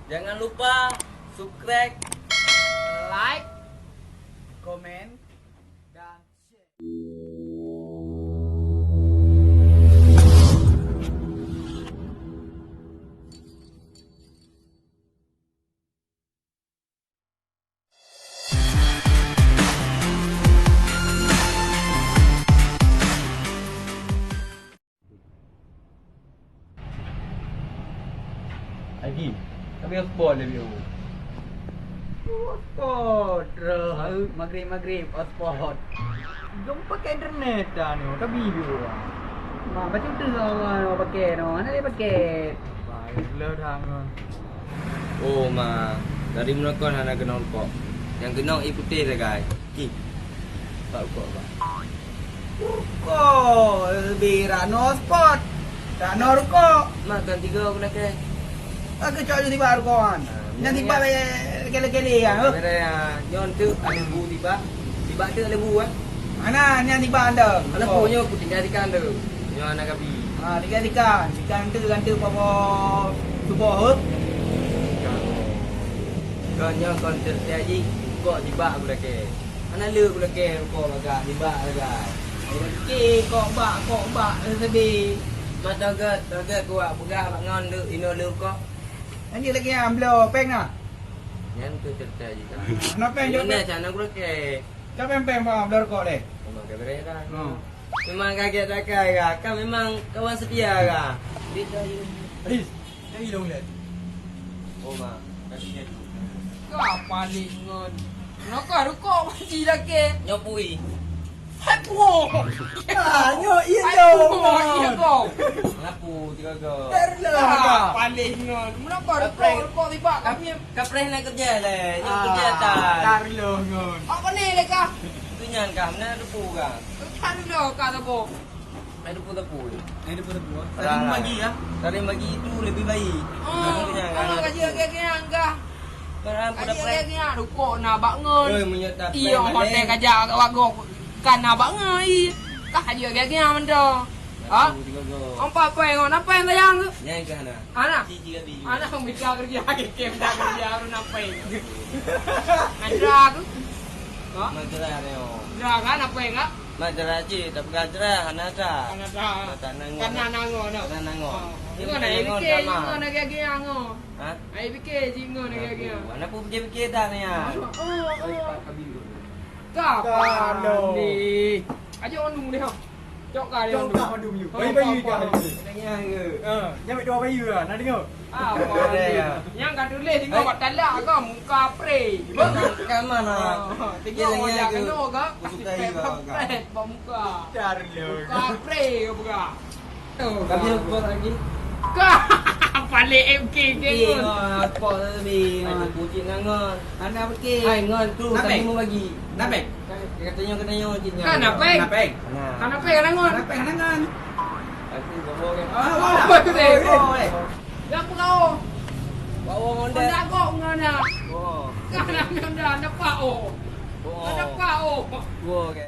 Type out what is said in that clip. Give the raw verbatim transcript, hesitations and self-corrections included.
Jangan lupa subscribe, like, komen, dan share. Haji, tapi hotspot lebih awal. Hotspot, terus maghrib-maghrib hotspot. Jom pakai internet dah ni, tapi dulu. Ma, baca tu orang pakai no, mana dia pakai? Baiklah dah. Oh ma, dari meunokon hana keunong rukok. Nyang keunong ié putéh sagai. Ki. Bak rukok, Bak. Rukok, leubeh rano spot. Rano rukok. Mak kan tiga aku lakée. Aku cok je tiba rukok kan. Ah, nyang tiba ya. Kele-kele ya. Kele ya. Nyon tu ada bu tiba. Tiba tu ada bu kan. Mana nyang tiba anda? Ada bu nyo aku tinggal di kandang. Nyoe hana kabi. Ha, tiga-tiga. Tiga tu ganti popo suboh, eh. Kon nyoe kon terjadi kok jibak aku lakée. Hana le aku lakée kok bagak jibak bagak. Oke, kok bak, kok bak, eh, sedih. Mak toget, toget kuat peugah bak ngon dek inoe le kok. Lanjut lagi ah, bloe péng nah. Nyan tu cerita jika. Kenapa yang jawab? Mana sana aku lakée? Siapa yang péng bak bloe rukok deh? Memang kabareh dah. Hmm. Memang kaget dah kai kah. Kan memang kawan setia kah. Ris, cari dong lihat. Oh ma, tadi dia tu. Ka paling ngon. Nokah rukok masih lakée. Nyopui. Hai puo. Ah, nyo iya dong. Hai puo, iya kau. Lapu tiga go. Terlah. Ka paling ngon. Menokah rukok, rukok tiba kami. Kapreh nak kerja lah. Nak kerja tak. Tarloh ngon. Apa ni leka? Tu nyan kah, mana depu kah? Tarloh kah tabo. Ada pun tak pun. Ada pun tak pun. Saling bagi ya. Saling bagi itu lebih baik. Oh, jangan kalau kaji agak-agak kah? Barang pada kaji agak-agak rukok nak bak ngon. Oi, menyatakan. Iya, hotel kaji agak wago kan nak bak ngon. Kah kaji agak-agak mantap. Ha? Empat poin ngon apa yang sayang tu? Yang ke hana? Hana? Cici kami. Hana mita kerja, kita kerja baru nampai. Ada tu. Ha? Masalah ni oh. Dah kan apa yang kak? Masalah cik, tak pegang cerah, hana tak. Hana tak. Tak nangon. Karena nangon dah. Karena nangon. Ini nak fikir, ini nak gaya-gaya ngo. Ha? Ai fikir cik ngo nak gaya-gaya. Mana pun fikir-fikir dah ni ya. Oh, oh. Kapan ni? Aja orang dulu ni ha. Cok kah dia. Cok kah dia. Bayi-bayi kah dia. Tengah ke? Ha, jangan dua bayi lah. Nak dengar? Apa ni? Nyang ka tuléh tengok bak talak ke muka pre. Ka mana? Tengok wajah kena ke? Aku suka juga. Bak muka. Muka pre ke buka? Kami buat lagi. Ka paling M K ke? Apa lebih? Aku cik nangon. Anak betul. Hai ngon tu kami mau bagi. Napek. Katanya katanya cik nangon. Kan napek? Napek. Kan napek kan nangon? Napek kan nangon? Aku bawa ke. Ah, bawa. Apa tu deh? Bawa. Dah pun kau. Bawa ngon deh. Nak kok ngana. Bawa. Kan nak dah nampak oh. Bawa. Nampak oh. Bawa ke.